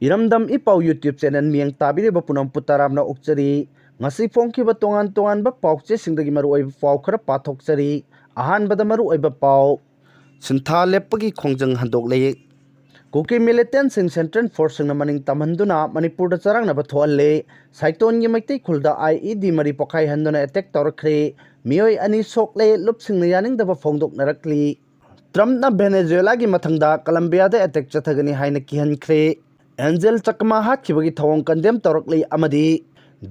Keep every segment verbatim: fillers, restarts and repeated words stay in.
ꯏꯔꯝꯗꯝ ꯏ ꯄꯥꯎ YouTube channel ꯃꯤꯌꯦꯡ ꯇꯥꯕꯤꯔꯤꯕ ꯄꯨꯝꯅꯃꯛꯄꯨ ꯇꯔꯥꯝꯅ ꯑꯣꯛꯆꯔꯤ꯫ ꯉꯁꯤ ꯐꯣꯡꯈꯤꯕ ꯇꯣꯉꯥꯟ ꯇꯣꯉꯥꯟꯕ ꯄꯥꯎꯆꯦꯁꯤꯡꯗꯒꯤ ꯃꯔꯨꯑꯣꯏꯕ ꯄꯥꯎ ꯈꯔ ꯄꯥꯊꯣꯛꯆꯔꯤ꯫ ꯑꯍꯥꯟꯕꯗ ꯃꯔꯨꯑꯣꯏꯕ ꯄꯥꯎ, ꯁꯤꯟꯊꯥ ꯂꯦꯞꯄꯒꯤ ꯈꯣꯡꯖꯪ ꯍꯟꯗꯣꯛꯂꯦ꯫ ꯀꯨꯀꯤ militantꯁꯤꯡ central forceꯁꯤꯡꯅ ꯃꯅꯤꯡ ꯇꯝꯍꯟꯗꯨꯅ ꯃꯅꯤꯄꯨꯔꯗ ꯆꯔꯥꯡꯅꯕ ꯊꯣꯛꯍꯜꯂꯦ꯫ ꯁꯥꯏꯇꯣꯟꯒꯤ ꯃꯩꯇꯩ ꯈꯨꯜꯗ IED ꯃꯔꯤ ꯄꯣꯈꯥꯏꯍꯟꯗꯨꯅ attack ꯇꯧꯔꯛꯈ꯭ꯔꯦ꯫ ꯃꯤꯑꯣꯏ ꯑꯅꯤ ꯁꯣꯛꯂꯦ, ꯂꯨꯞꯁꯤꯡꯅ ꯌꯥꯅꯤꯡꯗꯕ ꯐꯣꯡꯗꯣꯛꯅꯔꯛꯂꯤ꯫ ꯇ꯭ꯔꯝꯞꯅ ꯚꯦꯅꯦꯖꯨꯋꯦꯂꯥꯒꯤ ꯃꯊꯪꯗ ꯀꯂꯝꯕꯤꯌꯥꯗ attack ꯆꯠꯊꯒꯅꯤ ꯍꯥꯏꯅ ꯀꯤꯍꯟꯈ꯭ꯔꯦ꯫ ꯑꯦꯟꯖꯦꯜ ꯆꯛꯃꯥ ꯍꯥꯠꯈꯤꯕꯒꯤ ꯊꯧꯑꯣꯡ condemn ꯇꯧꯔꯛꯂꯤ ꯑꯃꯗꯤ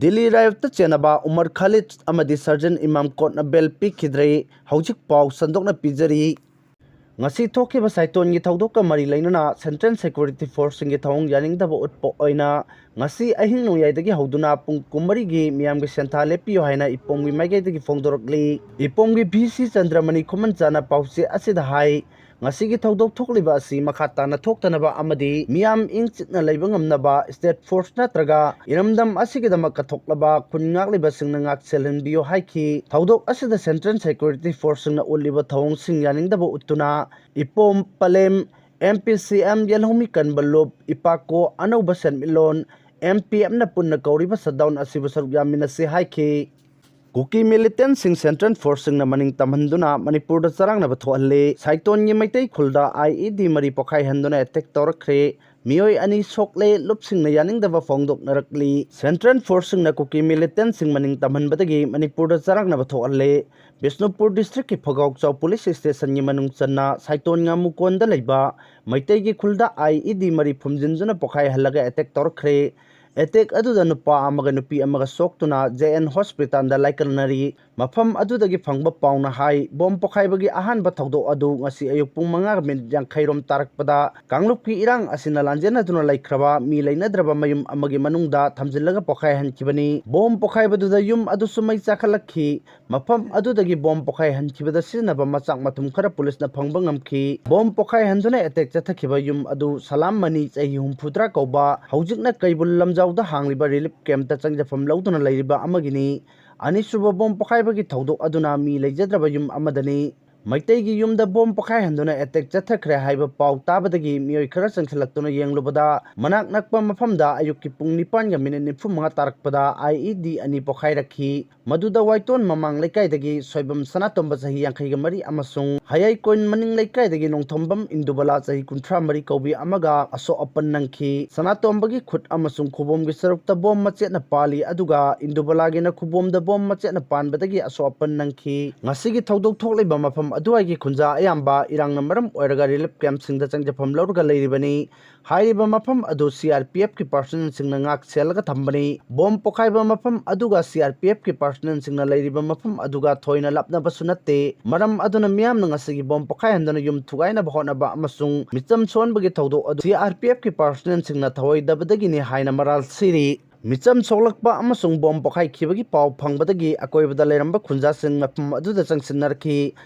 ꯗꯤꯜꯂꯤ riotꯇ ꯆꯦꯟꯅꯕ ꯎꯃꯔ ꯈꯥꯂꯤꯗ ꯑꯃꯗꯤ ꯁꯔꯖꯟ ꯏꯃꯥꯝ ꯀꯣꯔꯠꯅ bail ꯄꯤꯈꯤꯗ꯭ꯔꯦ꯫ ꯍꯧꯖꯤꯛ ꯄꯥꯎ ꯁꯟꯗꯣꯛꯅ ꯄꯤꯖꯔꯤ꯫ ꯉꯁꯤ ꯊꯣꯛꯈꯤꯕ ꯁꯥꯏꯇꯣꯟꯒꯤ ꯊꯧꯗꯣꯛꯀ ꯃꯔꯤ ꯂꯩꯅꯅ central security forceꯁꯤꯡꯒꯤ ꯊꯧꯑꯣꯡ ꯌꯥꯅꯤꯡꯗꯕ ꯎꯠꯄ ꯑꯣꯏꯅ ꯉꯁꯤ ꯑꯍꯤꯡ ꯅꯣꯡꯌꯥꯏꯗꯒꯤ ꯍꯧꯗꯨꯅ ꯄꯨꯡ ꯀꯨꯟꯃꯔꯤꯒꯤ ꯃꯤꯌꯥꯝꯒꯤ ꯁꯦꯟꯊꯥ ꯂꯦꯞꯄꯤꯌꯨ ꯍꯥꯏꯅ ꯏꯄꯣꯝꯒꯤ ꯃꯥꯏꯀꯩꯗꯒꯤ ꯐꯣꯡꯗꯣꯔꯛꯂꯤ꯫ ꯏꯄꯣꯝꯒꯤ VC ꯆꯟꯗ꯭ꯔꯃꯅꯤ ꯈꯨꯃꯟꯆꯥꯅ ꯄꯥꯎꯆꯦ ꯑꯁꯤꯗ ꯍꯥꯏ, ꯉꯁꯤꯒꯤ ꯊꯧꯗꯣꯛ ꯊꯣꯛꯂꯤꯕ ꯑꯁꯤ ꯃꯈꯥ ꯇꯥꯅ ꯊꯣꯛꯇꯅꯕ ꯑꯃꯗꯤ ꯃꯤꯌꯥꯝ ꯏꯪ ꯆꯤꯛꯅ ꯂꯩꯕ ꯉꯝꯅꯕ state force ꯅꯠꯇ꯭ꯔꯒ ꯏꯔꯝꯗꯝ ꯑꯁꯤꯒꯤꯗꯃꯛ ꯀꯠꯊꯣꯛꯂꯕ ꯈꯨꯟ ꯉꯥꯛꯂꯤꯕꯁꯤꯡꯅ ꯉꯥꯛ ꯁꯦꯜꯍꯟꯕꯤꯌꯨ ꯍꯥꯏꯈꯤ꯫ ꯊꯧꯗꯣꯛ ꯑꯁꯤꯗ central security forceꯁꯤꯡꯅ ꯎꯠꯂꯤꯕ ꯊꯧꯑꯣꯡꯁꯤꯡ ꯌꯥꯅꯤꯡꯗꯕ ꯎꯠꯇꯨꯅ ꯏꯄꯣꯝ, ꯄꯂꯦꯝ, MPCM, ꯌꯦꯜꯍꯧꯃꯤ ꯀꯟꯕ ꯂꯨꯞ, ꯏꯄꯥꯀꯣ, ꯑꯅꯧꯕ ꯁꯦꯟꯃꯤꯠꯂꯣꯟ, MPFꯅ ꯄꯨꯟꯅ ꯀꯧꯔꯤꯕ shutdown ꯑꯁꯤꯕꯨ ꯁꯔꯨꯛ ꯌꯥꯃꯤꯟꯅꯁꯤ ꯍꯥꯏꯈꯤ꯫ ꯀꯨꯀꯤ militantꯁꯤꯡ central forceꯁꯤꯡꯅ ꯃꯅꯤꯡ ꯇꯝꯍꯟꯗꯨꯅ ꯃꯅꯤꯄꯨꯔꯗ ꯆꯔꯥꯡꯅꯕ ꯊꯣꯛꯍꯜꯂꯦ꯫ ꯁꯥꯏꯇꯣꯟꯒꯤ ꯃꯩꯇꯩ ꯈꯨꯜꯗ IED ꯃꯔꯤ ꯄꯣꯈꯥꯏꯍꯟꯗꯨꯅ attack ꯇꯧꯔꯛꯈ꯭ꯔꯦ꯫ ꯃꯤꯑꯣꯏ ꯑꯅꯤ ꯁꯣꯛꯂꯦ, ꯂꯨꯞꯁꯤꯡꯅ ꯌꯥꯅꯤꯡꯗꯕ ꯐꯣꯡꯗꯣꯛꯅꯔꯛꯂꯤ꯫ Central forceꯁꯤꯡꯅ ꯀꯨꯀꯤ militantꯁꯤꯡ ꯃꯅꯤꯡ ꯇꯝꯍꯟꯕꯗꯒꯤ ꯃꯅꯤꯄꯨꯔꯗ ꯆꯔꯥꯡꯅꯕ ꯊꯣꯛꯍꯜꯂꯦ꯫ ꯕꯤꯁꯅꯨꯄꯨꯔ districtꯀꯤ ꯐꯒꯥꯎꯆꯥꯎ police stationꯒꯤ ꯃꯅꯨꯡ ꯆꯟꯅ ꯁꯥꯏꯇꯣꯟ ꯉꯥꯃꯨꯀꯣꯟꯗ ꯂꯩꯕ ꯃꯩꯇꯩꯒꯤ ꯈꯨꯜꯗ IED ꯃꯔꯤ ꯐꯨꯝꯖꯤꯟꯗꯨꯅ ꯄꯣꯈꯥꯏꯍꯜꯂꯒ attack ꯇꯧꯔꯛꯈ꯭ꯔꯦ꯫ Attack ꯑꯗꯨꯗ ꯅꯨꯄꯥ ꯑꯃꯒ ꯅꯨꯄꯤ ꯑꯃꯒ ꯁꯣꯛꯇꯨꯅ JN hospitalꯗ ꯂꯥꯏꯀꯠꯅꯔꯤ꯫ ꯃꯐꯝ ꯑꯗꯨꯗꯒꯤ ꯐꯪꯕ ꯄꯥꯎꯅ ꯍꯥꯏ, ꯕꯣꯝ ꯄꯣꯈꯥꯏꯕꯒꯤ ꯑꯍꯥꯟꯕ ꯊꯧꯗꯣꯛ ꯑꯗꯨ ꯉꯁꯤ ꯑꯌꯨꯛ ꯄꯨꯡ ꯃꯉꯥꯒ minute ꯌꯥꯡꯈꯩ ꯔꯣꯝ ꯇꯥꯔꯛꯄꯗ ꯀꯥꯡꯂꯨꯞꯀꯤ ꯏꯔꯥꯡ ꯑꯁꯤꯅ ꯂꯥꯟꯖꯦꯟꯅꯗꯨꯅ ꯂꯩꯈ꯭ꯔꯕ ꯃꯤ ꯂꯩꯅꯗ꯭ꯔꯕ ꯃꯌꯨꯝ ꯑꯃꯒꯤ ꯃꯅꯨꯡꯗ ꯊꯝꯖꯤꯜꯂꯒ ꯄꯣꯈꯥꯏꯍꯟꯈꯤꯕꯅꯤ꯫ ꯕꯣꯝ ꯄꯣꯈꯥꯏꯕꯗꯨꯗ ꯌꯨꯝ ꯑꯗꯨꯁꯨ ꯃꯩ ꯆꯥꯈꯠꯂꯛꯈꯤ꯫ ꯃꯐꯝ ꯑꯗꯨꯗꯒꯤ ꯕꯣꯝ ꯄꯣꯈꯥꯏꯍꯟꯈꯤꯕꯗ ꯁꯤꯖꯤꯟꯅꯕ ꯃꯆꯥꯛ ꯃꯊꯨꯝ ꯈꯔ ꯄꯨꯂꯤꯁꯅ ꯐꯪꯕ ꯉꯝꯈꯤ꯫ ꯕꯣꯝ ꯄꯣꯈꯥꯏꯍꯟꯗꯨꯅ attack ꯆꯠꯊꯈꯤꯕ ꯌꯨꯝ ꯑꯗꯨ ꯁꯂꯥꯝ ꯃꯅꯤ, ꯆꯍꯤ ꯍꯨꯝꯐꯨꯇꯔꯥ ꯀꯧꯕ, ꯍꯧꯖꯤꯛꯅ ꯀꯩꯕꯨꯜ ꯂꯝꯖꯥꯎꯗ ꯍꯥꯡꯂꯤꯕ relief campꯇ ꯆꯪꯖꯐꯝ ꯂꯧꯗꯨꯅ ꯂꯩꯔꯤꯕ ꯑꯃꯒꯤꯅꯤ꯫ ꯑꯅꯤꯁꯨꯕ ꯕꯣꯝ ꯄꯣꯈꯥꯏꯕꯒꯤ ꯊꯧꯗꯣꯛ ꯑꯗꯨꯅ ꯃꯤ ꯂꯩꯖꯗ꯭ꯔꯕ ꯌꯨꯝ ꯑꯃꯗꯅꯤ꯫ ꯃꯩꯇꯩꯒꯤ ꯌꯨꯝꯗ ꯕꯣꯝ ꯄꯣꯈꯥꯏꯍꯟꯗꯨꯅ ꯑꯦꯇꯦꯛ ꯆꯠꯊꯈ꯭ꯔꯦ ꯍꯥꯏꯕ ꯄꯥꯎ ꯇꯥꯕꯗꯒꯤ ꯃꯤꯑꯣꯏ ꯈꯔ ꯆꯪꯁꯤꯜꯂꯛꯇꯨꯅ ꯌꯦꯡꯂꯨꯕꯗ, ꯃꯅꯥꯛ ꯅꯛꯄ ꯃꯐꯝꯗ ꯑꯌꯨꯛꯀꯤ ꯄꯨꯡ ꯅꯤꯄꯥꯟꯒ ꯃꯤꯅꯤꯠ ꯅꯤꯐꯨ ꯃꯉꯥ ꯇꯥꯔꯛꯄꯗ ꯑꯥꯏ ꯏ ꯗꯤ ꯑꯅꯤ ꯄꯣꯈꯥꯏꯔꯛꯈꯤ꯫ ꯃꯗꯨꯗ ꯋꯥꯏꯇꯣꯟ ꯃꯃꯥꯡ ꯂꯩꯀꯥꯏꯗꯒꯤ ꯁꯣꯏꯕꯝ ꯁꯅꯥꯇꯣꯝꯕ, ꯆꯍꯤ ꯌꯥꯡꯈꯩꯒ ꯃꯔꯤ, ꯑꯃꯁꯨꯡ ꯍꯌꯥꯏꯀꯣꯟ ꯃꯅꯤꯡ ꯂꯩꯀꯥꯏꯗꯒꯤ ꯅꯣꯡꯊꯣꯝꯕꯝ ꯏꯟꯗꯨꯕꯂꯥ, ꯆꯍꯤ ꯀꯨꯟꯊ꯭ꯔꯥ ꯃꯔꯤ ꯀꯧꯕꯤ ꯑꯃꯒ ꯑꯁꯣꯛ ꯑꯄꯟ ꯅꯪꯈꯤ꯫ ꯁꯅꯥꯇꯣꯝꯕꯒꯤ ꯈꯨꯠ ꯑꯃꯁꯨꯡ ꯈꯨꯕꯣꯝꯒꯤ ꯁꯔꯨꯛꯇ ꯕꯣꯝ ꯃꯆꯦꯠꯅ ꯄꯥꯜꯂꯤ, ꯑꯗꯨꯒ ꯏꯟꯗꯨꯕꯂꯥꯒꯤꯅ ꯈꯨꯕꯣꯝꯗ ꯕꯣꯝ ꯃꯆꯦꯠꯅ ꯄꯥꯟꯕꯗꯒꯤ ꯑꯁꯣꯛ ꯑꯄꯟ ꯅꯪꯈꯤ꯫ ꯉꯁꯤꯒꯤ ꯊꯧꯗꯣꯛ ꯊꯣꯛꯂꯤꯕ ꯃꯐꯝ ꯑꯗꯨꯋꯥꯏꯒꯤ ꯈꯨꯟꯖꯥ ꯑꯌꯥꯝꯕ ꯏꯔꯥꯡꯅ ꯃꯔꯝ ꯑꯣꯏꯔꯒ ꯔꯤꯂꯤꯐ ꯀꯦꯝꯞꯁꯤꯡꯗ ꯆꯪꯖꯐꯝ ꯂꯧꯔꯒ ꯂꯩꯔꯤꯕꯅꯤ꯫ ꯍꯥꯏꯔꯤꯕ ꯃꯐꯝ ꯑꯗꯨ ꯁꯤ ꯑꯥꯔ ꯄꯤ ꯑꯦꯐꯀꯤ ꯄꯥꯔꯁꯅꯦꯜꯁꯤꯡꯅ ꯉꯥꯛ ꯁꯦꯜꯂꯒ ꯊꯝꯕꯅꯤ꯫ ꯕꯣꯝ ꯄꯣꯈꯥꯏꯕ ꯃꯐꯝ ꯑꯗꯨꯒ ꯁꯤ ꯑꯥꯔ ꯄꯤ ꯑꯦꯐꯀꯤ ꯄꯥꯔꯁꯅꯦꯜꯁꯤꯡꯅ ꯂꯩꯔꯤꯕ ꯃꯐꯝ ꯑꯗꯨꯒ ꯊꯣꯏꯅ ꯂꯥꯞꯅꯕꯁꯨ ꯅꯠꯇꯦ꯫ ꯃꯔꯝ ꯑꯗꯨꯅ ꯃꯤꯌꯥꯝꯅ ꯉꯁꯤꯒꯤ ꯕꯣꯝ ꯄꯣꯈꯥꯏꯍꯟꯗꯨꯅ ꯌꯨꯝ ꯊꯨꯒꯥꯏꯅꯕ ꯍꯣꯠꯅꯕ ꯑꯃꯁꯨꯡ ꯃꯤꯆꯝ ꯁꯣꯟꯕꯒꯤ ꯊꯧꯗꯣꯛ ꯑꯗꯨ ꯁꯤ ꯑꯥꯔ ꯄꯤ ꯑꯦꯐꯀꯤ ꯄꯥꯔꯁꯅꯦꯜꯁꯤꯡꯅ ꯊꯧꯑꯣꯏꯗꯕꯗꯒꯤꯅꯤ ꯍꯥꯏꯅ ꯃꯔꯥꯜ ꯁꯤꯔꯤ꯫ ꯃꯤꯆꯝ ꯁꯣꯛꯂꯛꯄ ꯑꯃꯁꯨꯡ ꯕꯣꯝ ꯄꯣꯈꯥꯏꯈꯤꯕꯒꯤ ꯄꯥꯎ ꯐꯪꯕꯗꯒꯤ ꯑꯀꯣꯏꯕꯗ ꯂꯩꯔꯝꯕ ꯈꯨꯟꯖꯥꯁꯤꯡ ꯃꯐꯝ ꯑꯗꯨꯗ ꯆꯪꯁꯤꯟꯅꯔꯛꯈꯤ꯫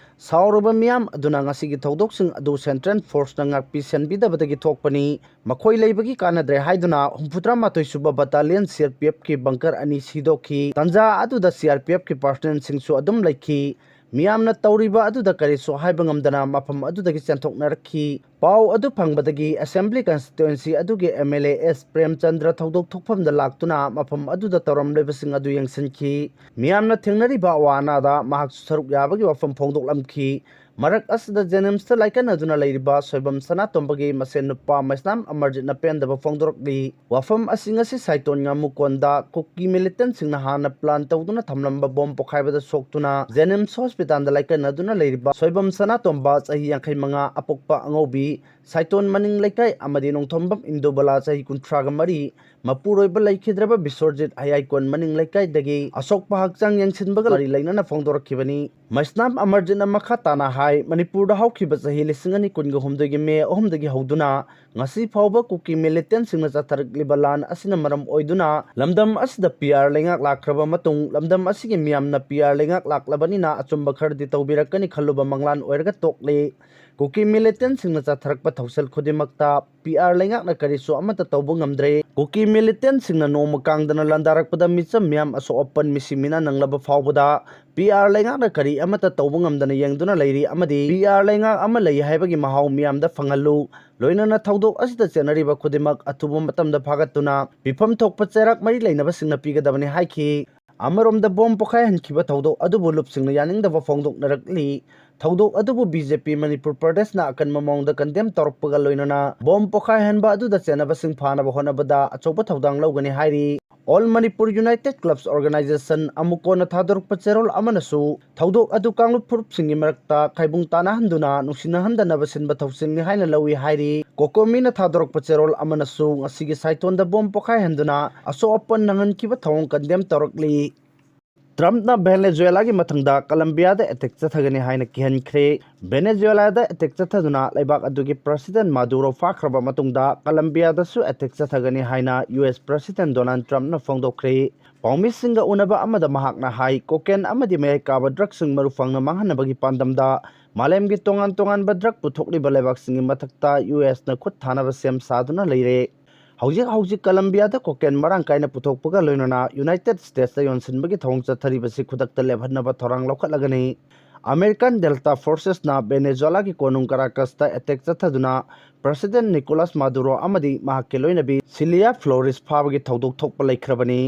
ꯁꯥꯎꯔꯕ ꯃꯤꯌꯥꯝ ꯑꯗꯨꯅ ꯉꯁꯤꯒꯤ ꯊꯧꯗꯣꯛꯁꯤꯡ ꯑꯗꯨ ꯁꯦꯟꯇ꯭ꯔꯦꯜ ꯐꯣꯔꯁꯅ ꯉꯥꯛꯄꯤ ꯁꯦꯟꯕꯤꯗꯕꯗꯒꯤ ꯊꯣꯛꯄꯅꯤ꯫ ꯃꯈꯣꯏ ꯂꯩꯕꯒꯤ ꯀꯥꯟꯅꯗ꯭ꯔꯦ ꯍꯥꯏꯗꯨꯅ ꯍꯨꯝꯐꯨꯇꯔꯥ ꯃꯥꯊꯣꯏ ꯁꯨꯕ battalion C R P ꯑꯦꯐꯀꯤ bunker ꯑꯅꯤ ꯁꯤꯗꯣꯛꯈꯤ꯫ ꯇꯥꯟꯖꯥ ꯑꯗꯨꯗ ꯁꯤ ꯑꯥꯔ ꯄꯤ ꯑꯦꯐꯀꯤ ꯄꯥꯔꯁꯅꯦꯜꯁꯤꯡꯁꯨ ꯑꯗꯨꯝ ꯂꯩꯈꯤ꯫ ꯃꯤꯌꯥꯝꯅ ꯇꯧꯔꯤꯕ ꯑꯗꯨꯗ ꯀꯔꯤꯁꯨ ꯍꯥꯏꯕ ꯉꯝꯗꯅ ꯃꯐꯝ ꯑꯗꯨꯗꯒꯤ ꯆꯦꯟꯊꯣꯛꯅꯔꯛꯈꯤ꯫ ꯄꯥꯎ ꯑꯗꯨ ꯐꯪꯕꯗꯒꯤ ꯑꯦꯁꯦꯝꯕ꯭ꯂꯤ ꯀꯟꯁꯇꯤꯇ꯭ꯋꯦꯟꯁꯤ ꯑꯗꯨꯒꯤ M L A S Premchandra ꯊꯧꯗꯣꯛ ꯊꯣꯛꯐꯝꯗ ꯂꯥꯛꯇꯨꯅ ꯃꯐꯝ ꯑꯗꯨꯗ ꯇꯧꯔꯝꯂꯤꯕꯁꯤꯡ ꯑꯗꯨ ꯌꯦꯡꯁꯤꯟꯈꯤ꯫ ꯃꯤꯌꯥꯝꯅ ꯊꯦꯡꯅꯔꯤꯕ ꯑꯋꯥ ꯑꯅꯥꯗ ꯃꯍꯥꯛꯁꯨ ꯁꯔꯨꯛ ꯌꯥꯕꯒꯤ ꯋꯥꯐꯝ ꯐꯣꯡꯗꯣꯛꯂꯝꯈꯤ꯫ ꯃꯔꯛ ꯑꯁꯤꯗ ꯖꯦꯅꯤꯝꯁꯇ ꯂꯥꯏꯀꯠꯅꯗꯨꯅ ꯂꯩꯔꯤꯕ ꯁꯣꯏꯕꯝ ꯁꯅꯥꯇꯣꯝꯕꯒꯤ ꯃꯁꯦꯟ ꯅꯨꯄꯥ ꯃꯩꯁꯅꯥꯝ ꯑꯃꯔꯖꯤꯠꯅ ꯄꯦꯟꯗꯕ ꯐꯣꯡꯗꯣꯔꯛꯂꯤ꯫ ꯋꯥꯐꯝ ꯑꯁꯤ ꯉꯁꯤ ꯁꯥꯏꯇꯣꯟ ꯉꯥꯃꯨꯀꯣꯟꯗ ꯀꯨꯀꯤ ꯃꯤꯂꯤꯇꯦꯟꯁꯤꯡꯅ ꯍꯥꯟꯅ ꯄ꯭ꯂꯥꯟ ꯇꯧꯗꯨꯅ ꯊꯝꯂꯝꯕ ꯕꯣꯝ ꯄꯣꯈꯥꯏꯕꯗ ꯁꯣꯛꯇꯨꯅ ꯖꯦꯅꯤꯝꯁ ꯍꯣꯁꯄꯤꯇꯥꯜꯗ ꯂꯥꯏꯀꯠꯅꯗꯨꯅ ꯂꯩꯔꯤꯕ ꯁꯣꯏꯕꯝ ꯁꯅꯥꯇꯣꯝꯕ, ꯆꯍꯤ ꯌꯥꯡꯈꯩ ꯃꯉꯥ, ꯑꯄꯣꯛꯄ ꯑꯉꯧꯕꯤ, ꯁꯥꯏꯇꯣꯟ ꯃꯅꯤꯡ ꯂꯩꯀꯥꯏ, ꯑꯃꯗꯤ ꯅꯣꯡꯊꯣꯝꯕꯝ ꯏꯟꯗꯨꯕꯂꯥ, ꯆꯍꯤ ꯀꯨꯟꯊ꯭ꯔꯥꯒ ꯃꯔꯤ, ꯃꯄꯨꯔꯣꯏꯕ ꯂꯩꯈꯤꯗ꯭ꯔꯕ ꯕꯤꯁ꯭ꯋꯔꯖꯤꯠ, ꯍꯌꯥꯏꯀꯣꯟ ꯃꯅꯤꯡ ꯂꯩꯀꯥꯏꯗꯒꯤ ꯑꯁꯣꯛꯄ ꯍꯛꯆꯥꯡ ꯌꯦꯡꯁꯤꯟꯕꯒ ꯃꯔꯤ ꯂꯩꯅꯅ ꯐꯣꯡꯗꯣꯔꯛꯈꯤꯕꯅꯤ꯫ ꯃꯩꯁꯅꯥꯝ ꯑꯃꯔꯖꯤꯠꯅ ꯃꯈꯥ ꯇꯥꯅ ꯍꯥꯏ, ꯃꯅꯤꯄꯨꯔꯗ ꯍꯧꯈꯤꯕ ꯆꯍꯤ ꯂꯤꯁꯤꯡ ꯑꯅꯤ ꯀꯨꯟꯒ ꯍꯨꯝꯗꯣꯏꯒꯤ ꯃꯦ ꯑꯍꯨꯝꯗꯒꯤ ꯍꯧꯗꯨꯅ ꯉꯁꯤ ꯐꯥꯎꯕ ꯀꯨꯀꯤ ꯃꯤꯂꯤꯇꯦꯟꯁꯤꯡꯅ ꯆꯠꯊꯔꯛꯂꯤꯕ ꯂꯥꯟ ꯑꯁꯤꯅ ꯃꯔꯝ ꯑꯣꯏꯗꯨꯅ ꯂꯝꯗꯝ ꯑꯁꯤꯗ ꯄꯤ ꯑꯥꯔ ꯂꯩꯉꯥꯛ ꯂꯥꯛꯈ꯭ꯔꯕ ꯃꯇꯨꯡ, ꯂꯝꯗꯝ ꯑꯁꯤꯒꯤ ꯃꯤꯌꯥꯝꯅ ꯄꯤ ꯑꯥꯔ ꯂꯩꯉꯥꯛ ꯂꯥꯛꯂꯕꯅꯤꯅ ꯑꯆꯨꯝꯕ ꯈꯔꯗꯤ ꯇꯧꯕꯤꯔꯛꯀꯅꯤ ꯈꯜꯂꯨꯕ ꯃꯪꯂꯥꯟ ꯑꯣꯏꯔꯒ ꯇꯣꯛꯂꯤ꯫ ꯀꯨꯀꯤ ꯃꯤꯂꯤꯇꯦꯟꯁꯤꯡꯅ ꯆꯠꯊꯔꯛꯄ ꯊꯧꯁꯤꯜ ꯈꯨꯗꯤꯡꯃꯛꯇ ꯄꯤ ꯑꯥꯔ ꯂꯩꯉꯥꯛꯅ ꯀꯔꯤꯁꯨ ꯑꯃꯠꯇ ꯇꯧꯕ ꯉꯝꯗ꯭ꯔꯦ꯫ ꯀꯨꯀꯤ ꯃꯤꯂꯤꯇꯦꯟꯁꯤꯡꯅ ꯅꯣꯡꯃ ꯀꯥꯡꯗꯅ ꯂꯥꯟꯗꯥꯔꯛꯄꯗ ꯃꯤꯆꯝ ꯃꯤꯌꯥꯝ ꯑꯁꯣꯛ ꯑꯄꯟ ꯃꯤꯁꯤ ꯃꯤꯅꯥ ꯅꯪꯂꯕ ꯐꯥꯎꯕꯗ ꯄꯤ ꯑꯥꯔ ꯂꯩꯉꯥꯛꯅ ꯀꯔꯤ ꯑꯃꯠꯇ ꯇꯧꯕ ꯉꯝꯗꯅ ꯌꯦꯡꯗꯨꯅ ꯂꯩꯔꯤ ꯑꯃꯗꯤ ꯄꯤ ꯑꯥꯔ ꯂꯩꯉꯥꯛ ꯑꯃ ꯂꯩ ꯍꯥꯏꯕꯒꯤ ꯃꯍꯥꯎ ꯃꯤꯌꯥꯝꯗ ꯐꯪꯍꯜꯂꯨ꯫ ꯂꯣꯏꯅꯅ ꯊꯧꯗꯣꯛ ꯑꯁꯤꯗ ꯆꯦꯟꯅꯔꯤꯕ ꯈꯨꯗꯤꯡꯃꯛ ꯑꯊꯨꯕ ꯃꯇꯝꯗ ꯐꯥꯒꯠꯇꯨꯅ ꯃꯤꯐꯝ ꯊꯣꯛꯄ ꯆꯩꯔꯥꯛ ꯃꯔꯤ ꯂꯩꯅꯕꯁꯤꯡꯅ ꯄꯤꯒꯗꯕꯅꯤ ꯍꯥꯏꯈꯤ꯫ ꯑꯃꯔꯣꯝꯗ ꯕꯣꯝ ꯄꯣꯈꯥꯏꯍꯟꯈꯤꯕ ꯊꯧꯗꯣꯛ ꯑꯗꯨꯕꯨ ꯂꯨꯞꯁꯤꯡꯅ ꯌꯥꯅꯤꯡꯗꯕ ꯐꯣꯡꯗꯣꯛꯅꯔꯛꯂꯤ꯫ ꯊꯧꯗꯣꯛ ꯑꯗꯨꯕꯨ ꯕꯤ ꯖꯦ ꯄꯤ ꯃꯅꯤꯄꯨꯔ ꯄ꯭ꯔꯗꯦꯁꯅ ꯑꯀꯟꯕ ꯃꯑꯣꯡꯗ ꯀꯟꯗꯦꯝ ꯇꯧꯔꯛꯄꯒ ꯂꯣꯏꯅꯅ ꯕꯣꯝ ꯄꯣꯈꯥꯏꯍꯟꯕ ꯑꯗꯨꯗ ꯆꯦꯟꯅꯕꯁꯤꯡ ꯐꯥꯅꯕ ꯍꯣꯠꯅꯕꯗ ꯑꯆꯧꯕ ꯊꯧꯗꯥꯡ ꯂꯧꯒꯅꯤ ꯍꯥꯏꯔꯤ꯫ All Manipur United Clubs Organization, ꯑꯃꯨꯀꯣꯅ ꯊꯥꯗꯣꯔꯛꯄ ꯆꯦꯔꯣꯜ ꯑꯃꯅꯁꯨ ꯊꯧꯗꯣꯛ ꯑꯗꯨ ꯀꯥꯡꯂꯨꯞ ꯐꯨꯔꯨꯞꯁꯤꯡꯒꯤ ꯃꯔꯛꯇ ꯈꯥꯏꯕꯨꯡ ꯇꯥꯅꯍꯟꯗꯨꯅ ꯅꯨꯡꯁꯤꯅꯍꯟꯗꯅꯕ ꯁꯤꯟꯕ ꯊꯧꯁꯤꯜꯅꯤ ꯍꯥꯏꯅ ꯂꯧꯏ ꯍꯥꯏꯔꯤ꯫ ꯀꯣꯀꯣꯃꯤꯅ ꯊꯥꯗꯣꯔꯛꯄ ꯆꯦꯔꯣꯜ ꯑꯃꯅꯁꯨ ꯉꯁꯤꯒꯤ ꯁꯥꯏꯇꯣꯟꯗ ꯕꯣꯝ ꯄꯣꯈꯥꯏꯍꯟꯗꯨꯅ ꯑꯁꯣꯛ ꯑꯄꯟ ꯅꯪꯍꯟꯈꯤꯕ ꯊꯧꯑꯣꯡ ꯀꯟꯗꯦꯝ ꯇꯧꯔꯛꯂꯤ꯫ ꯇ꯭ꯔꯝꯞꯅ ꯚꯦꯅꯦꯖꯨꯋꯦꯂꯥꯒꯤ ꯃꯊꯪꯗ ꯀꯂꯝꯕꯤꯌꯥꯗ ꯑꯦꯇꯦꯛ ꯆꯠꯊꯒꯅꯤ ꯍꯥꯏꯅ ꯀꯤꯍꯟꯈ꯭ꯔꯦ꯫ ꯚꯦꯅꯦꯖꯨꯋꯦꯂꯥꯗ ꯑꯦꯇꯦꯛ ꯆꯠꯊꯗꯨꯅ ꯂꯩꯕꯥꯛ ꯑꯗꯨꯒꯤ ꯄ꯭ꯔꯁꯤꯗꯦꯟ ꯃꯥꯗꯨꯔꯣ ꯐꯥꯈ꯭ꯔꯕ ꯃꯇꯨꯡꯗ ꯀꯂꯝꯕꯤꯌꯥꯗꯁꯨ ꯑꯦꯇꯦꯛ ꯆꯠꯊꯒꯅꯤ ꯍꯥꯏꯅ ꯌꯨ ꯑꯦꯁ ꯄ꯭ꯔꯁꯤꯗꯦꯟ ꯗꯣꯅꯥꯜꯗ ꯇ꯭ꯔꯝꯞꯅ ꯐꯣꯡꯗꯣꯛꯈ꯭ꯔꯦ꯫ ꯄꯥꯎꯃꯤꯁꯤꯡꯒ ꯎꯅꯕ ꯑꯃꯗ ꯃꯍꯥꯛꯅ ꯍꯥꯏ, ꯀꯣꯀꯦꯟ ꯑꯃꯗꯤ ꯃꯌꯥꯏ ꯀꯥꯕ ꯗ꯭ꯔꯒꯁꯤꯡ ꯃꯔꯨ ꯐꯪꯅ ꯃꯥꯡꯍꯟꯅꯕꯒꯤ ꯄꯥꯟꯗꯝꯗ ꯃꯥꯂꯦꯝꯒꯤ ꯇꯣꯉꯥꯟ ꯇꯣꯉꯥꯟꯕ ꯗ꯭ꯔꯒ ꯄꯨꯊꯣꯛꯂꯤꯕ ꯂꯩꯕꯥꯛꯁꯤꯡꯒꯤ ꯃꯊꯛꯇ ꯌꯨ ꯑꯦꯁꯅ ꯈꯨꯠ ꯊꯥꯅꯕ ꯁꯦꯝ ꯁꯥꯗꯨꯅ ꯂꯩꯔꯦ꯫ ꯍꯧꯖꯤꯛ ꯍꯧꯖꯤꯛ ꯀꯂꯝꯕꯤꯌꯥꯗ ꯀꯣꯀꯦꯟ ꯃꯔꯥꯡ ꯀꯥꯏꯅ ꯄꯨꯊꯣꯛꯄꯒ ꯂꯣꯏꯅꯅ ꯌꯨꯅꯥꯏꯇꯦꯗ ꯁ꯭ꯇꯦꯠꯁꯇ ꯌꯣꯟꯁꯤꯟꯕꯒꯤ ꯊꯧꯑꯣꯡ ꯆꯠꯊꯔꯤꯕꯁꯤ ꯈꯨꯗꯛꯇ ꯂꯦꯞꯍꯟꯅꯕ ꯊꯧꯔꯥꯡ ꯂꯧꯈꯠꯂꯒꯅꯤ꯫ ꯑꯃꯦꯔꯤꯀꯥꯟ ꯗꯦꯜꯇꯥ ꯐꯣꯔꯁꯦꯁꯅ ꯚꯦꯅꯦꯖꯨꯋꯦꯂꯥꯒꯤ ꯀꯣꯅꯨꯡ ꯀꯔꯥꯀꯁꯇ ꯑꯦꯇꯦꯛ ꯆꯠꯊꯗꯨꯅ ꯄ꯭ꯔꯁꯤꯗꯦꯟ ꯅꯤꯀꯣꯂꯥꯁ ꯃꯥꯗꯨꯔꯣ ꯑꯃꯗꯤ ꯃꯍꯥꯛꯀꯤ ꯂꯣꯏꯅꯕꯤ ꯁꯤꯂꯤꯌꯥ ꯐ꯭ꯂꯣꯔꯤꯁ ꯐꯥꯕꯒꯤ ꯊꯧꯗꯣꯛ ꯊꯣꯛꯄ ꯂꯩꯈ꯭ꯔꯕꯅꯤ꯫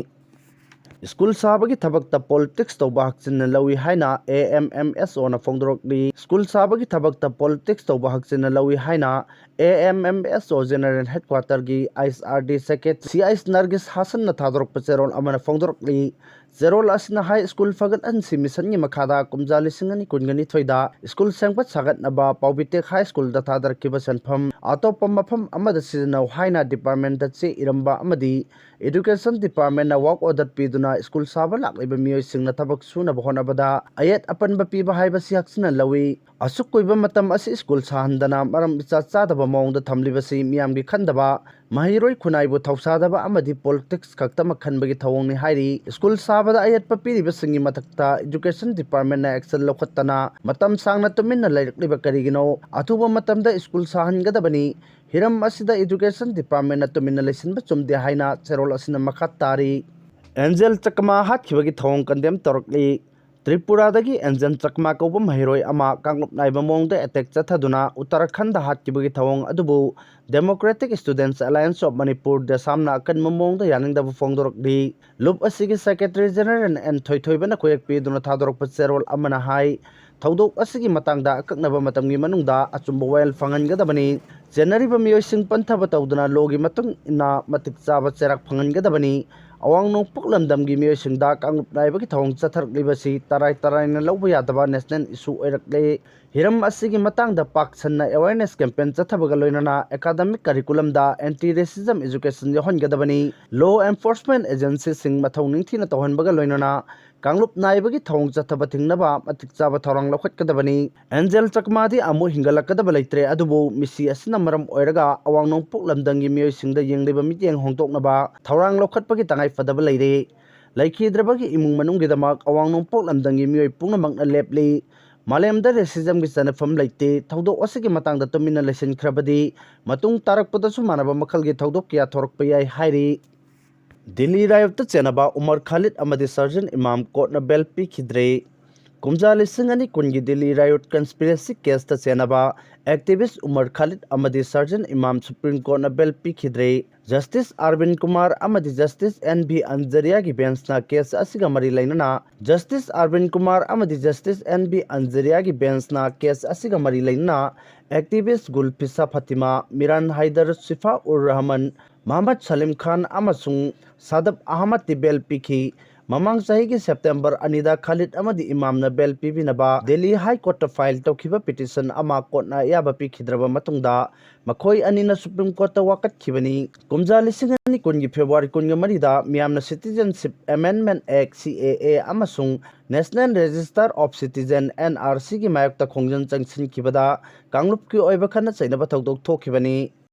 ꯁ꯭ꯀꯨꯜ ꯁꯥꯕꯒꯤ ꯊꯕꯛꯇ ꯄꯣꯂꯤꯇꯤꯛꯁ ꯇꯧꯕ ꯍꯛꯆꯤꯟꯅ ꯂꯧꯏ ꯍꯥꯏꯅ ꯑꯦ ꯑꯦꯝ ꯑꯦꯝ ꯑꯦꯁ ꯑꯣꯅ ꯐꯣꯡꯗꯣꯔꯛꯂꯤ꯫ ꯁ꯭ꯀꯨꯜ ꯁꯥꯕꯒꯤ ꯊꯕꯛꯇ ꯄꯣꯂꯤꯇꯤꯛꯁ ꯇꯧꯕ ꯍꯛꯆꯤꯟꯅ ꯂꯧꯏ ꯍꯥꯏꯅ ꯑꯦ ꯑꯦꯝ ꯑꯦꯝ ꯑꯦꯁ ꯑꯣ general ꯍꯦꯗꯀ꯭ꯋꯥꯇꯔꯒꯤ I S R D ꯁꯦꯀꯦꯠ C I ꯑꯦꯁ ꯅꯔꯒꯤꯁ ꯍꯥꯁꯟꯅ ꯊꯥꯗꯣꯔꯛꯄ ꯆꯦꯔꯣꯜ ꯑꯃꯅ ꯐꯣꯡꯗꯣꯔꯛꯂꯤ꯫ ꯆꯦꯔꯣꯜ ꯑꯁꯤꯅ ꯍꯥꯏ ꯁ꯭ꯀꯨꯜ ꯐꯒꯠꯍꯟꯁꯤ ꯃꯤꯁꯟꯒꯤ ꯃꯈꯥꯗ ꯀꯨꯝꯖꯥ ꯂꯤꯁꯤꯡ ꯑꯅꯤ ꯀꯨꯟꯒ ꯅꯤꯊꯣꯏꯗ ꯁ꯭ꯀꯨꯜ ꯁꯦꯝꯒꯠ ꯁꯥꯒꯠꯅꯕ ꯄꯥꯎꯕꯤꯇꯦꯛ ꯍꯥꯏ ꯁ꯭ꯀꯨꯜꯗ ꯊꯥꯗꯔꯛꯈꯤꯕ ꯁꯦꯟꯐꯝ ꯑꯇꯣꯞꯄ ꯃꯐꯝ ꯑꯃꯗ ꯁꯤꯖꯤꯟꯅꯧ ꯍꯥꯏꯅ ꯗꯤꯄꯥꯔꯠꯃꯦꯟꯠꯇ ꯆꯦ ꯏꯔꯝꯕ ꯑꯃꯗꯤ ꯏꯗꯨꯀꯦꯁꯟ ꯗꯤꯄꯥꯔꯠꯃꯦꯟꯠꯅ ꯋꯥꯔꯛ ꯑꯣꯔꯗꯔ ꯄꯤꯗꯨꯅ ꯁ꯭ꯀꯨꯜ ꯁꯥꯕ ꯂꯥꯛꯂꯤꯕ ꯃꯤꯑꯣꯏꯁꯤꯡꯅ ꯊꯕꯛ ꯁꯨꯅꯕ ꯍꯣꯠꯅꯕꯗ ꯑꯌꯦꯠ ꯑꯄꯟꯕ ꯄꯤꯕ ꯍꯥꯏꯕꯁꯤ ꯍꯛꯆꯤꯟꯅ ꯂꯧꯏ꯫ ꯑꯁꯨꯛ ꯀꯨꯏꯕ ꯃꯇꯝ ꯑꯁꯤ ꯁ꯭ꯀꯨꯜ ꯁꯥꯍꯟꯗꯅ ꯃꯔꯝ ꯏꯆꯥ ꯆꯥꯗꯕ ꯃꯑꯣꯡꯗ ꯊꯝꯂꯤꯕꯁꯤ ꯃꯤꯌꯥꯝꯒꯤ ꯈꯟꯗꯕ, ꯃꯍꯩꯔꯣꯏ ꯈꯨꯟꯅꯥꯏꯕꯨ ꯊꯧꯁꯥꯗꯕ ꯑꯃꯗꯤ ꯄꯣꯂꯤꯇꯤꯛꯁ ꯈꯛꯇꯃꯛ ꯈꯟꯕꯒꯤ ꯊꯧꯑꯣꯡꯅꯤ ꯍꯥꯏꯔꯤ꯫ ꯁ꯭ꯀꯨꯜ ꯁꯥꯕꯗ ꯑꯌꯦꯠꯄ ꯄꯤꯔꯤꯕꯁꯤꯡꯒꯤ ꯃꯊꯛꯇ ꯏꯗꯨꯀꯦꯁꯟ ꯗꯤꯄꯥꯔꯠꯃꯦꯟꯅ ꯑꯦꯛꯁꯟ ꯂꯧꯈꯠꯇꯅ ꯃꯇꯝ ꯁꯥꯡꯅ ꯇꯨꯃꯤꯟꯅ ꯂꯩꯔꯛꯂꯤꯕ ꯀꯔꯤꯒꯤꯅꯣ? ꯑꯊꯨꯕ ꯃꯇꯝꯗ ꯁ꯭ꯀꯨꯜ ꯁꯥꯍꯟꯒꯗꯕꯅꯤ꯫ ꯍꯤꯔꯝ ꯑꯁꯤꯗ ꯏꯗꯨꯀꯦꯁꯟ ꯗꯤꯄꯥꯔꯠꯃꯦꯟꯅ ꯇꯨꯃꯤꯟꯅ ꯂꯩꯁꯤꯟꯕ ꯆꯨꯝꯗꯦ ꯍꯥꯏꯅ ꯆꯦꯔꯣꯜ ꯑꯁꯤꯅ ꯃꯈꯥ ꯇꯥꯔꯤ꯫ ꯑꯦꯟꯖꯦꯜ ꯆꯛꯃꯥ ꯍꯥꯠꯈꯤꯕꯒꯤ ꯊꯧꯑꯣꯡ ꯀꯟꯗꯦꯝ ꯇꯧꯔꯛꯂꯤ꯫ ꯇ꯭ꯔꯤꯄꯨꯔꯥꯗꯒꯤ ꯑꯦꯟꯖꯦꯜ ꯆꯛꯃꯥ ꯀꯧꯕ ꯃꯍꯩꯔꯣꯏ ꯑꯃ ꯀꯥꯡꯂꯨꯞ ꯅꯥꯏꯕ ꯃꯑꯣꯡꯗ ꯑꯦꯇꯦꯛ ꯆꯠꯊꯗꯨꯅ ꯎꯠꯇꯔꯥꯈꯟꯗ ꯍꯥꯠꯈꯤꯕꯒꯤ ꯊꯧꯑꯣꯡ ꯑꯗꯨꯕꯨ Democratic Students Alliance of Manipur, ꯗꯦꯁꯥꯝꯅ ꯑꯀꯟꯕ ꯃꯑꯣꯡꯗ ꯌꯥꯅꯤꯡꯗꯕ ꯐꯣꯡꯗꯣꯔꯛꯂꯤ꯫ ꯂꯨꯞ ꯑꯁꯤꯒꯤ ꯁꯦꯀ꯭ꯔꯦꯇꯔꯤ ꯖꯦꯅꯔꯦꯜ ꯑꯦꯟ ꯊꯣꯏꯊꯣꯏꯕꯅ ꯈꯨꯌꯦꯛ ꯄꯤꯗꯨꯅ ꯊꯥꯗꯣꯔꯛꯄ ꯆꯦꯔꯣꯜ ꯑꯃꯅ ꯍꯥꯏ, ꯊꯧꯗꯣꯛ ꯑꯁꯤꯒꯤ ꯃꯇꯥꯡꯗ ꯑꯀꯛꯅꯕ ꯃꯇꯝꯒꯤ ꯃꯅꯨꯡꯗ ꯑꯆꯨꯝꯕ ꯋꯥꯌꯦꯜ ꯐꯪꯍꯟꯒꯗꯕꯅꯤ꯫ ꯆꯦꯟꯅꯔꯤꯕ ꯃꯤꯑꯣꯏꯁꯤꯡ ꯄꯟꯊꯕ ꯇꯧꯗꯨꯅ ꯂꯣꯒꯤ ꯃꯇꯨꯡ ꯏꯟꯅ ꯃꯇꯤꯛ ꯆꯥꯕ ꯆꯩꯔꯥꯛ ꯐꯪꯍꯟꯒꯗꯕꯅꯤ꯫ ꯑꯋꯥꯡ ꯅꯣꯡꯄꯣꯛ ꯂꯝꯗꯝꯒꯤ ꯃꯤꯑꯣꯏꯁꯤꯡꯗ ꯀꯥꯡꯂꯨꯞ ꯅꯥꯏꯕꯒꯤ ꯊꯧꯑꯣꯡ ꯆꯠꯊꯔꯛꯂꯤꯕꯁꯤ ꯇꯔꯥꯏ ꯇꯔꯥꯏꯅ ꯂꯧꯕ ꯌꯥꯗꯕ ꯅꯦꯁꯅꯦꯜ ꯏꯁꯨ ꯑꯣꯏꯔꯛꯂꯦ꯫ ꯍꯤꯔꯝ ꯑꯁꯤꯒꯤ ꯃꯇꯥꯡꯗ ꯄꯥꯛ ꯁꯟꯅ ꯑꯦꯋꯦꯔꯅꯦꯁ ꯀꯦꯝꯄꯦꯟ ꯆꯠꯊꯕꯒ ꯂꯣꯏꯅꯅ ꯑꯦꯀꯥꯗꯃꯤꯛ ꯀꯔꯤꯀꯨꯂꯝꯗ ꯑꯦꯟꯇꯤ ꯔꯦꯁꯤꯖꯝ ꯏꯖꯨꯀꯦꯁꯟ ꯌꯥꯎꯍꯟꯒꯗꯕꯅꯤ꯫ ꯂꯣ ꯑꯦꯟꯐꯣꯔꯁꯃꯦꯟ ꯑꯦꯖꯦꯟꯁꯤꯁꯤꯡ ꯃꯊꯧ ꯅꯤꯡꯊꯤꯅ ꯇꯧꯍꯟꯕꯒ ꯂꯣꯏꯅꯅ ꯀꯥꯡꯂꯨꯞ ꯅꯥꯏꯕꯒꯤ ꯊꯧꯑꯣꯡ ꯆꯠꯊꯕ ꯊꯤꯡꯅꯕ ꯃꯇꯤꯛ ꯆꯥꯕ ꯊꯧꯔꯥꯡ ꯂꯧꯈꯠꯀꯗꯕꯅꯤ꯫ ꯑꯦꯟꯖꯦꯜ ꯆꯛꯃꯥꯗꯤ ꯑꯃꯨꯛ ꯍꯤꯡꯒꯠꯂꯛꯀꯗꯕ ꯂꯩꯇ꯭ꯔꯦ, ꯑꯗꯨꯕꯨ ꯃꯤꯁꯤ ꯑꯁꯤꯅ ꯃꯔꯝ ꯑꯣꯏꯔꯒ ꯑꯋꯥꯡ ꯅꯣꯡꯄꯣꯛ ꯂꯝꯗꯝꯒꯤ ꯃꯤꯑꯣꯏꯁꯤꯡꯗ ꯌꯦꯡꯂꯤꯕ ꯃꯤꯠꯌꯦꯡ ꯍꯣꯡꯗꯣꯛꯅꯕ ꯊꯧꯔꯥꯡ ꯂꯧꯈꯠꯄꯒꯤ ꯇꯉꯥꯏꯐꯗꯕ ꯂꯩꯔꯦ꯫ ꯂꯩꯈꯤꯗ꯭ꯔꯕꯒꯤ ꯏꯃꯨꯡ ꯃꯅꯨꯡꯒꯤꯗꯃꯛ ꯑꯋꯥꯡ ꯅꯣꯡꯄꯣꯛ ꯂꯝꯗꯝꯒꯤ ꯃꯤꯑꯣꯏ ꯄꯨꯝꯅꯃꯛꯅ ꯂꯦꯞꯂꯤ꯫ ꯃꯥꯂꯦꯝꯗ ꯔꯦꯁꯤꯖꯝꯒꯤ ꯆꯠꯅꯐꯝ ꯂꯩꯇꯦ꯫ ꯊꯧꯗꯣꯛ ꯑꯁꯤꯒꯤ ꯃꯇꯥꯡꯗ ꯇꯨꯃꯤꯟꯅ ꯂꯩꯁꯤꯟꯈ꯭ꯔꯕꯗꯤ ꯃꯇꯨꯡ ꯇꯥꯔꯛꯄꯗꯁꯨ ꯃꯥꯟꯅꯕ ꯃꯈꯜꯒꯤ ꯊꯧꯗꯣꯛ ꯀꯌꯥ ꯊꯣꯔꯛꯄ ꯌꯥꯏ ꯍꯥꯏꯔꯤ꯫ ꯗꯤꯜꯂꯤ ꯔꯥꯌꯣꯠꯇ ꯆꯦꯟꯅꯕ ꯎꯃꯔ ꯈꯥꯂꯤꯗ ꯑꯃꯗꯤ ꯁꯔꯖꯟ ꯏꯃꯥꯝ ꯀꯣꯔꯠꯅ ꯕꯦꯜ ꯄꯤꯈꯤꯗ꯭ꯔꯦ꯫ ꯀꯨꯝꯖꯥ ꯂꯤꯁꯤꯡ ꯑꯅꯤ ꯀꯨꯟꯒꯤ ꯗꯤꯜꯂꯤ ꯔꯥꯌꯣꯠ ꯀꯟꯁꯄꯤꯔꯦꯁꯤ ꯀꯦꯁꯇ ꯆꯦꯟꯅꯕ ꯑꯦꯛꯇꯤꯚꯤꯁ ꯎꯃꯔ ꯈꯥꯂꯤꯗ ꯑꯃꯗꯤ ꯁꯔꯖꯟ ꯏꯃꯥꯝ ꯁꯨꯄ꯭ꯔꯤꯝ ꯀꯣꯔꯠꯅ ꯕꯦꯜ ꯄꯤꯈꯤꯗ꯭ꯔꯦ꯫ ꯖꯁꯇꯤꯁ ꯑꯔꯕꯤꯟ ꯀꯨꯃꯥꯔ ꯑꯃꯗꯤ ꯖꯁꯇꯤꯁ ꯑꯦꯟ ꯚꯤ ꯑꯟꯖꯔꯤꯌꯥꯒꯤ ꯕꯦꯟꯁꯅ ꯀꯦꯁ ꯑꯁꯤꯒ ꯃꯔꯤ ꯂꯩꯅꯅ, ꯖꯁꯇꯤꯁ ꯑꯔꯕꯤꯟ ꯀꯨꯃꯥꯔ ꯑꯃꯗꯤ ꯖꯁꯇꯤꯁ ꯑꯦꯟ ꯚꯤ ꯑꯟꯖꯔꯤꯌꯥꯒꯤ ꯕꯦꯟꯁꯅ ꯀꯦꯁ ꯑꯁꯤꯒ ꯃꯔꯤ ꯂꯩꯅꯅ ꯑꯦꯛꯇꯤꯚꯤꯁ ꯒꯨꯜꯐꯤꯁꯥ ꯐꯥꯇꯤꯃꯥ, ꯃꯤꯔꯥꯟ ꯍꯥꯏꯗꯔ, ꯁꯤꯐꯥ ꯎꯔ ꯔꯍꯃꯟ, ꯃꯍꯃꯗ ꯁꯂꯤꯝ ꯈꯥꯟ ꯑꯃꯁꯨꯡ ꯁꯥꯗꯕ ꯑꯍꯃꯗꯇꯤ ꯕꯦꯜ ꯄꯤꯈꯤ꯫ ꯃꯃꯥꯡ ꯆꯍꯤꯒꯤ ꯁꯦꯞꯇꯦꯝꯕꯔ ꯑꯅꯤꯗ ꯈꯥꯂꯤꯗ ꯑꯃꯗꯤ ꯏꯃꯥꯝꯅ ꯕꯦꯜ ꯄꯤꯕꯤꯅꯕ ꯗꯦꯜꯂꯤ ꯍꯥꯏ ꯀꯣꯔꯠꯇ ꯐꯥꯏꯜ ꯇꯧꯈꯤꯕ ꯄꯤꯇꯤꯁꯟ ꯑꯃ ꯀꯣꯔꯠꯅ ꯑꯌꯥꯕ ꯄꯤꯈꯤꯗ꯭ꯔꯕ ꯃꯇꯨꯡꯗ, ꯃꯈꯣꯏ ꯑꯅꯤꯅ ꯁꯨꯄ꯭ꯔꯤꯝ ꯀꯣꯔꯠꯇ ꯋꯥꯀꯠꯈꯤꯕꯅꯤ꯫ ꯀꯨꯝꯖꯥ ꯂꯤꯁꯤꯡ ꯑꯅꯤ ꯀꯨꯟꯒꯤ ꯐꯦꯕ꯭ꯔꯨꯋꯥꯔꯤ ꯀꯨꯟꯒ ꯃꯔꯤꯗ ꯃꯤꯌꯥꯝꯅ Citizenship Amendment Act, C A A, ꯑꯃꯁꯨꯡ National Register of Citizen, N R C, ꯒꯤ ꯃꯥꯌꯣꯛꯇ ꯈꯣꯡꯖꯪ ꯆꯪꯁꯤꯟꯈꯤꯕꯗ ꯀꯥꯡꯂꯨꯞꯀꯤ ꯑꯣꯏꯕ ꯈꯠꯅ ꯆꯩꯅꯕ ꯊꯧꯗꯣꯛ ꯊꯣꯛꯈꯤꯕꯅꯤ꯫